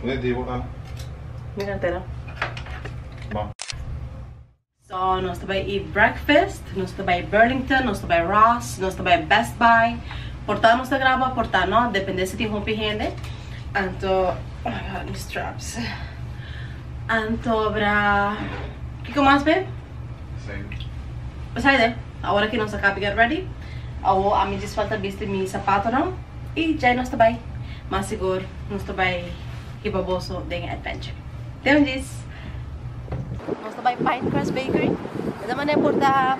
Unda di bo ta? Mi cartera. Bon. So nos ta bai eat breakfast, nos ta bai Burlington, nos ta bai Ross, nos ta bai Best Buy. Por ta nos ta graba, por ta no, depende si tin hopi hende. Anto, oh my god, mi straps. Anto bra, kiko mas babe? Esei. Esei de, awor aki nos a caba get ready. Awor ami djis falta bisti mi zapatonan y djai nos ta bai. Mas sigur nos ta bai hiba boso den e adventure. Te un djis! Nos ta bai Pinecrest Bakery. E ta manera por ta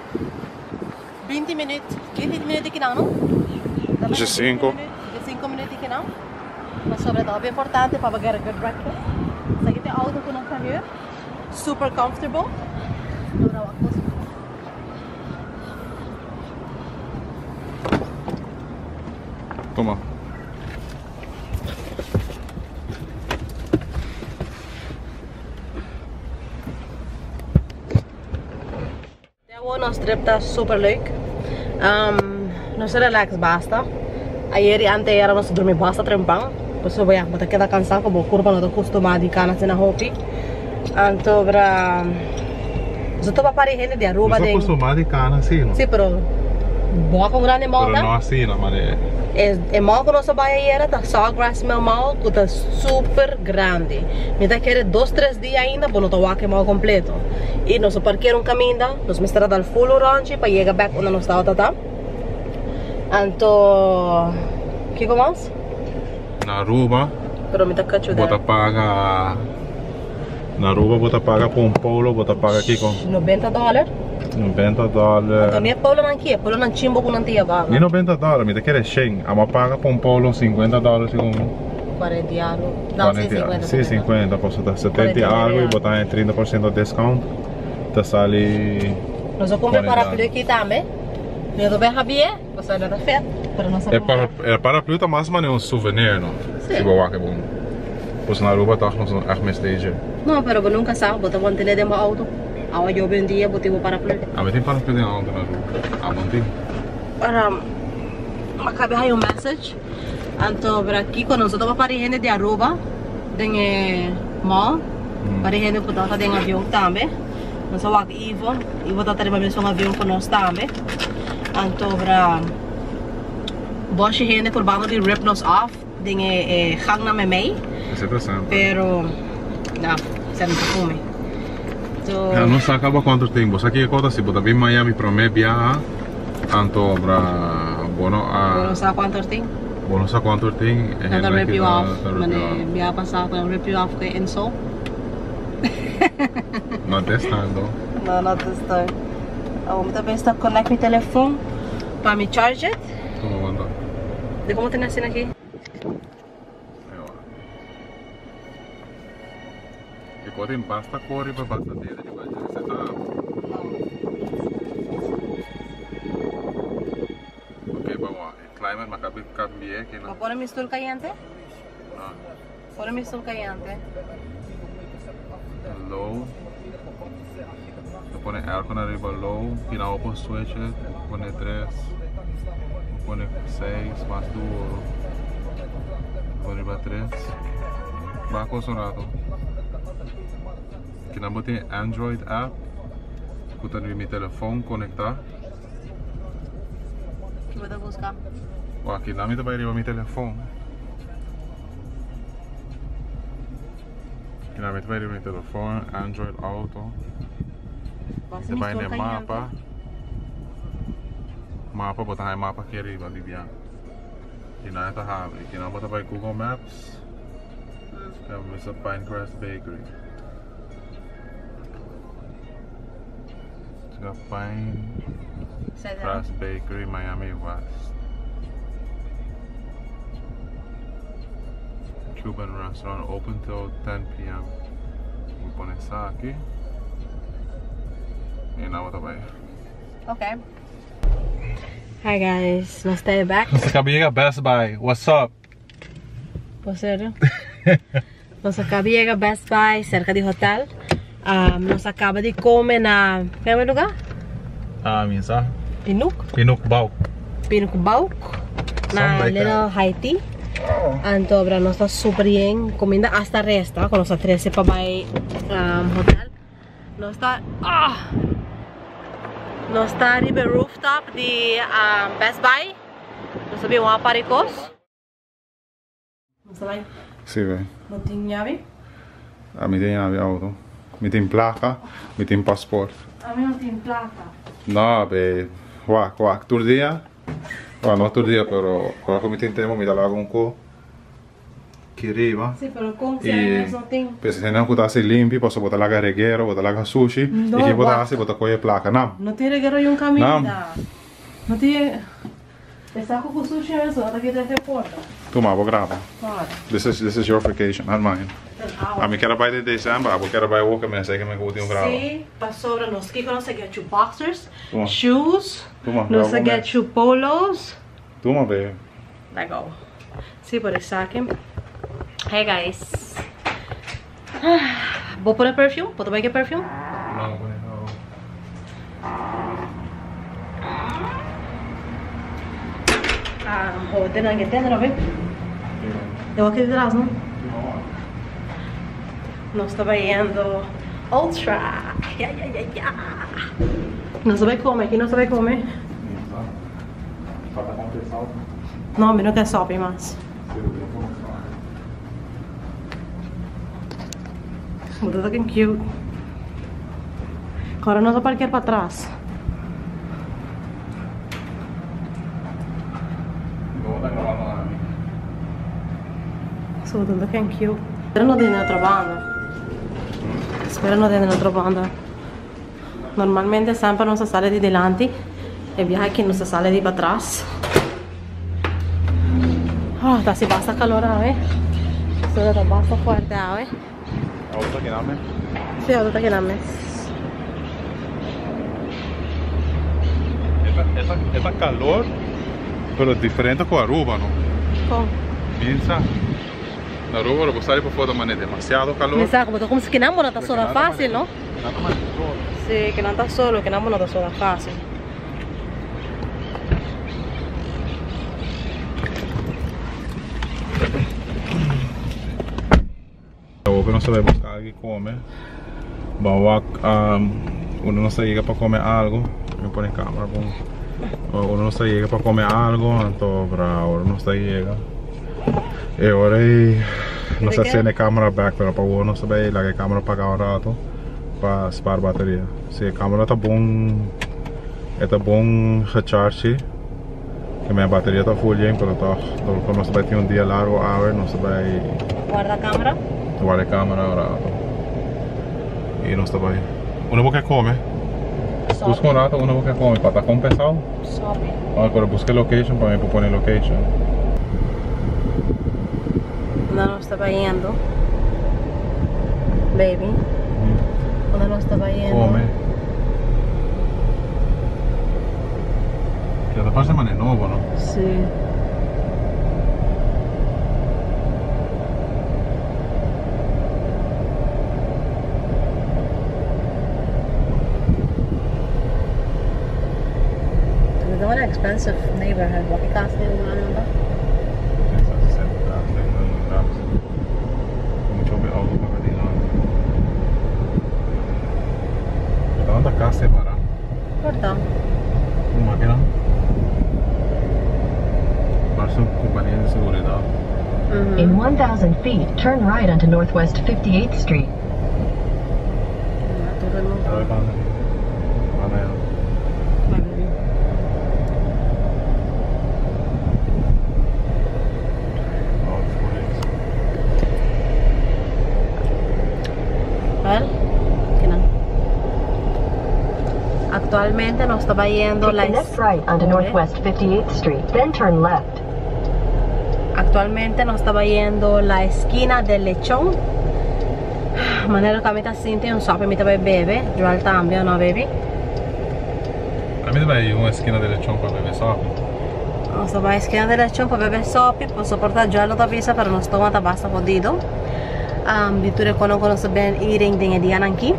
20 minuut, 20 minuut di kinan, no? Diescinco. Diescinco minuut di kinan. Pasobra ta hopi importante pa bo get a good breakfast. Esaki ta e auto cu nos a huur. Super comfortable. Ora wak cos. Toma. Awor nos trip ta super leuk. Um, nos a relax basta. Ayer y anteayer nos a drumi basta trempan. Pasobra ya, bo ta keda kansa ku bo kurpa no ta kustumá di kana asina hopi. Anto bra, nos a topa par di hende di Aruba Nos a den. kustumá di kana si, no? Sí, pero bo ku un grandi mall Pero ta. no asina, mane. E e mall ku nos a bai ayera ta Sawgrass Mill Mall ku ta super grandi. Mi ta kere dos tres dia ainda bo no ta wak e mall kompleto. I nos a parkera un kaminda, nos mester a dal full un ròntji pa yega bèk unda nos tabata ta. Anto kiko mas? Na Aruba Pero mi ta kachu bo ta der. paga Na Aruba bo ta paga pa un polo bo ta paga kiko? 90 dòler. 90 dòler. Anto ni e polonan ki e polonan chimbo ku nan ta yeba. Ni 90 dòler mi ta kere shen. Amo a paga pa un polo 50 dòler segun mi. 40 i algo. No, si 50. Si 50 pasobra ta 70 i algo i bo ta haña 30 por siento discount ta sali. Nos a kumpra paraplu aki tambe. Mi no ta bay habié, pasobra no ta fet, pero nos a kumpra. E paraplu ta mas manera un souvenir no, si bo wak e bon. Pues na Aruba tog nos no echt mester dje. No, pero bo nunca sa, bo ta mantene den bo auto. Awa yobe un dia bo tin bo paraplu. Ami tin paraplu den auto na Aruba. Abo no tin? Ora mi a caba haña un message, anto bra kico nos a topa par di hende di Aruba den e mall, par di hende cu tabata den avion tambe. Nos a wak Ivo, Ivo tabata riba mesun avion cu nos tambe. Anto bra boshi hende purbando di rip nos off den e gangnan memey. Esei ta semper. Pero na, esei no ta come. So. Ya no sa caba cuanto tin. Bo sa kico cosa si bo ta bin Miami prome biaha anto bra bo no a. Bo no sa cuanto tin. Bo no sa cuanto tin. E Nan ta hende rip you off. ta rip you off. Mane biaha pasa cu nan rip you off cu e insult. Not this time though. No, not this time. Awor mi ta bes ta connect mi telefon pa mi charge it. Tuma wanta. Di como tene asina aki? Ewa. E ko tin basta kor riba basta dede riba dje. Esei ta abo. No. Ok, ba wak. E climate maka bi cambie kina. Bo pone mi stoel cayente? No. Pone mi stoel cayente. Low. Ta pone aircon ariba low. Kina bo por switch it. Pone tres. Pone seis mas duro. Pone riba tres. Baha cos un rato. Kina bo tin Android app. Cu ta riba mi telefon conecta. Ki bo ta busca? Wak, kina mi ta bay riba mi telefon. Kina mi ta bay riba mi telefon, Android Auto. Mi ta bay na e mapa. Mapa, bo ta haña mapa aki ariba di bia. Kina e ta habri. Kina bo ta bay Google Maps. E bo bisa Pinecrest Bakery. Pinecrest Bakery, Miami West. Cuban restaurant open till 10 pm. Mi pone sa aki. Y nan bo ta bay. Okay. Hi guys, nos ta back. Nos acaba yega Best Buy. What's up? Por serio? Nos acaba yega Best Buy cerca di hotel. Um, nos acaba di come na ¿Qué lugar? Ah, mi sa. Pinuk. Pinuk Bauk. Pinuk Bauk. Na Something like Little that. Haiti. Anto bra nos ta super yen kuminda asta resta ku nos a trese pa bai hotel. Nos ta ah nos ta riba e rooftop di Best Buy. Nos ta bin wak par di kos. Nos ta bai. Si bai. Bo tin yabi? Ami tin yabi auto. Mi tin plaka, mi tin paspoort. Ami no tin plaka. No babe, wak wak tur dia, bueno no tur dia pero ora ku mi tin tempo mi ta laga un ko ki riba. Si pero kon si ami mes no tin. Pues hende ku ta hasi limpi pasobra bo ta laga reguero, bo ta laga sushi i ki bo ta hasi bo ta kohe plaka. Nam. No tin reguero yun kaminda. No tin. E saco cu sushi mes no ta kita e porta. Tuma, abo graba. This is this is your vacation, not mine. Ami kier a bai den December, abo kier a bai awor ke mes ei ke mi ku tin graba. Si, pasobra nos kiko nos a get you boxers, shoes, nos a get you polos. Tuma babe. Let go. Si por esaki. Hey guys. Bo pone perfume? Bo ta bai ke perfume? No, no pone no. Ah, bo te nan ke tende no be? Yo aki detrás, no? Nos ta bayendo Ultra. Ya, ya, ya, ya. Nos ta bai come, aquí nos ta bai come. No, mi no ke sopi mas. Bo ta looking cute. Ahora nos a parkear pa atras. So bo ta looking cute. Spera no den otro banda. Spera no den otro banda. Normalmente semper nos a sali di dilanti. E biaha aki nos a sali di patras. Oh, ta hasi basta calor awe. Solo ta basta fuerte awe. Auto ta kina mes? Si, auto ta kina mes. E ta calor, pero diferente cu Aruba, no? Con? Minsa. Na Aruba lo bo sali pafó ta mane demasiado calor. Minsa, como ta como si kinan bo no ta sola facil, no? Kinan ta mane solo. Si, kinan ta solo, kinan bo no ta sola facil. Awor nos ta bai buska algu di kome. Ban wak unda nos ta yega pa kome algu. Mi pone kamera bon. Unda nos ta yega pa kome algu anto ora nos ta yega e ora ei nos ta sende e kamera bek pero pa awor nos ta bai laga e kamera paga un rato pa spar bateria. Si e camera ta bon e ta bon gecharge ke mi bateria ta full yen pero toch dor ku nos ta bai tin un dia largo awe nos ta bai Guarda camera? Guarda e camera un rato y nos ta bai Unda bo ke come? Busca un rato unda bo ke come pa ta compensao? Sopi. Pero busca e location pa mi por pone location. Unda nos ta bayendo baby unda nos ta bayendo. Come. Ya ta parse mane nobo no. Si. It's an expensive neighborhood. Wak e kas den lugar nan ta? Mucho hopi auto pa dilanti. Pero ta kas separa. Por ta. Un makina. Parece un compañía de seguridad. In 1,000 feet, turn right onto Northwest 58th Street. A ver, banda. Banda ya. Oh, police. Well, kinan. Actualmente nos ta bayendo Take the next right onto Northwest 58th Street, then turn left. Actualmente nos ta bayendo la esquina del lechón. Manera cu ami ta sinti un sopi mi ta bay bebe. Joel tambe o no baby? Ami ta bay un esquina del lechón pa bebe sopi. Nos ta bay esquina del lechón pa bebe sopi. Por soporta Joel no ta bisa pero nos stoma ta basta jodido. Di tur e kono cu nos ta ben eating den e dianan aki.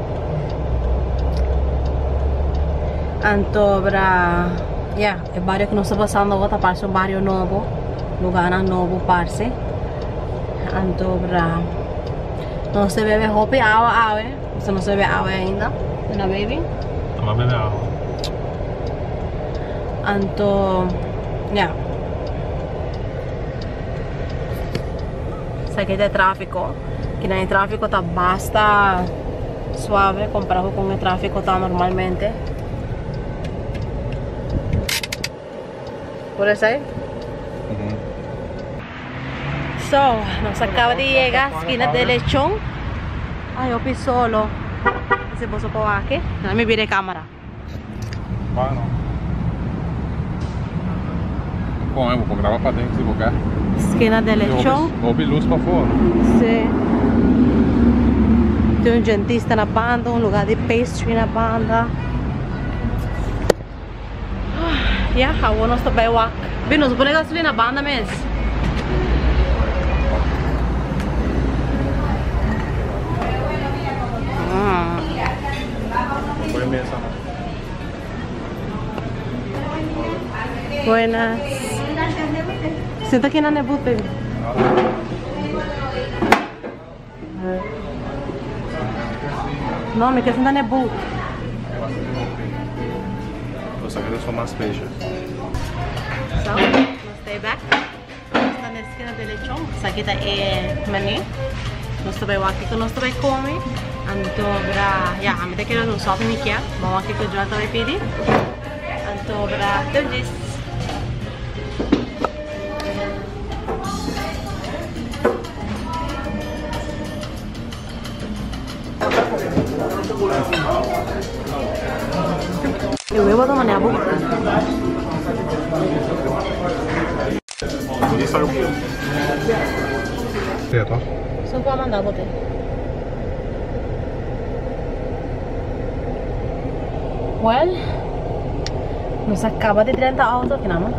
Anto bra, ya, e bario cu nos ta pasando awor ta parece un bario nobo. Lugarnan nobo parse. Anto bra nos ta bebe hopi awa awe. Nos no bebe awa ainda. Na baby? No bebe awa. Anto ya. Esaki ta e trafiko. Kinan e trafiko ta basta suave komparado ku e trafiko ta normalmente. Por esei? So, nos acaba de yega skina de lechon. Ay, hopi solo. Si boso por aki. Na mi bira e camera. Bueno. Bom, eu vou gravar para dentro se quer. Skina de lechon. Hopi luz para fora. Sí. Tin un dentista na banda, un lugar di pastry na banda. Ya, awor nos ta bai wak. Bin, nos pone gasolina banda mes. Buenas. Sinta aki na e booth, baby. No, mi ke sinta na e booth. Los ángeles son más bellos. So, nos ta back. Nos ta na eskina di lechon. Esaki ta e menu. Nos ta bai wak kiko nos ta bai come. Anto bra, ya, ami ta kere un sopi mi kier. Ban wak kiko Joel ta bai pidi. Anto bra, te djis. E huevo ta manera bo. Sun por a manda bo te. Well, nos a caba di drenta auto, kinama?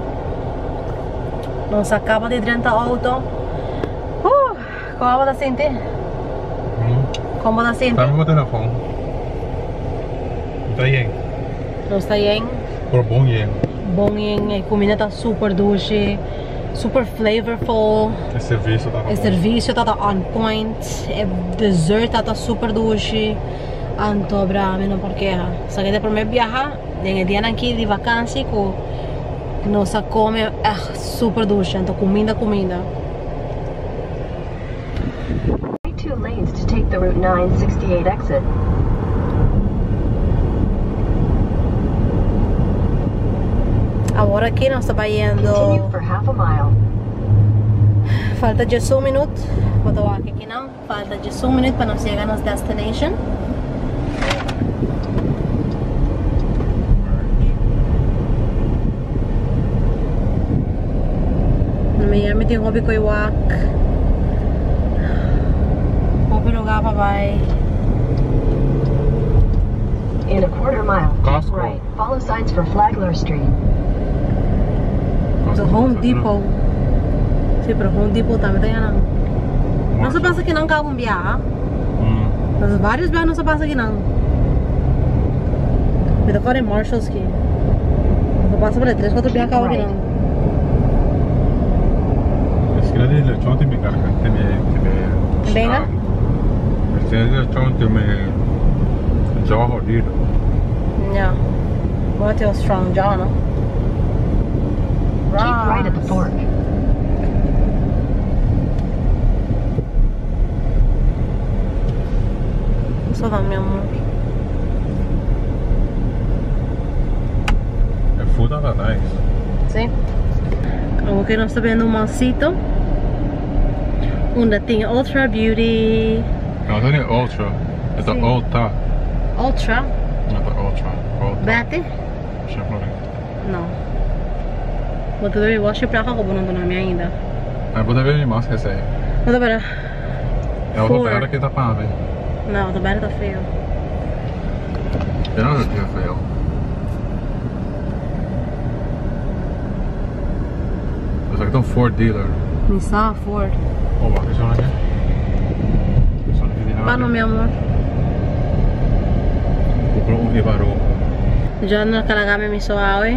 Nos a caba di drenta auto. Uh, como bo ta sinti? Como bo ta sinti? Dame bo telefon. Ta yen. Nos ta yen. Por bon yen. Bon yen. E comida ta super dushi. Super flavorful. E servicio ta E servicio ta on point. E dessert ta super dushi. Anto bra mi no por keha. Sa ke ta prome biaha den e dianan aki di vakansi ku nos a kome echt super dushi. Anto kuminda kuminda. Take two lanes to take the Route 968 exit. Awor aki nos ta bayendo. Continue for half a mile. Falta 11 minuut. Bo ta wak aki nan. Falta 11 minuut pa nos yega nos destination. Mi tin hopi koe wak. Hopi lugar pa bai. In a quarter mile, keep Costco. right. Follow signs for Flagler Street. The Home Depot. Sí, pero Home Depot tambe ta yana. Nos a pasa kinan cabo un biaha. Nos varios biaha nos a pasa kinan. Mi ta kore Marshalls ki. Nos a pasa por 3, 4 biaha cabo kinan. Esquina de lechón te me carga, te me, te me. Venga. Esquina de lechón te me. Jaw jodido. Yeah. Bo tin un strong jaw, no? Keep right at the fork. So dan, mi amor. E food ta nice. Sí. Awor cu nos ta bende un malcito. Unda tin Ultra Beauty. No, no ta Ultra. E ta Sí. Ulta. Ultra. No ta Ultra. Ulta. Bete? Chevrolet. No. Bo ta debe wash e placa cu bo no duna mi ainda. Mas bo ta bebe mas cu esey. No ta bebe. E otro Four. berde cu ta pa mi. No, otro berde ta feo. E no ta feo. Esaki ta un Ford dealer. Mi sa Ford. Oh, wak esaki aki. Esaki di Pa no, mi amor. Compra un Ibaro. Yo no carga mi so awe.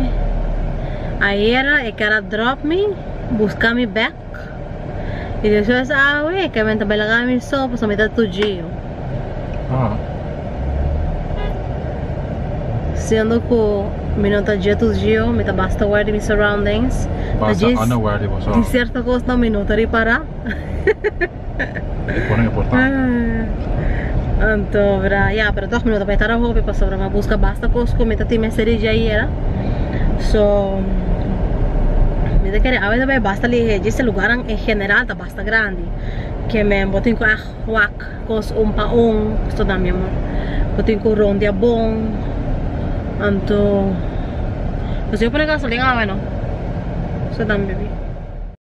Ayer e cara drop mi. Buska mi bek y despues awe ke mi ta bai laga mi so pasobra mi ta tujio. Ah. Siendo ku mi no ta dje tujio, mi ta basta aware di mi surroundings. Basta unaware di bo Di surroundings. cierto cosnan mi no ta ripara. E pone importante. Anto bra, ya, pero toch mi no ta bai tara hopi pasobra mi a buska basta kos ku mi ta tin mester di djaira. So, mi ta kere awe ta bai basta lihe, djis e lugarnan en general ta basta grandi. Ke men bo tin ku ègt wak kos un pa un, esto da mi amor. Bo tin ku rondia bon. Anto, nos yo pone gasolin awe no? Esto da mi baby.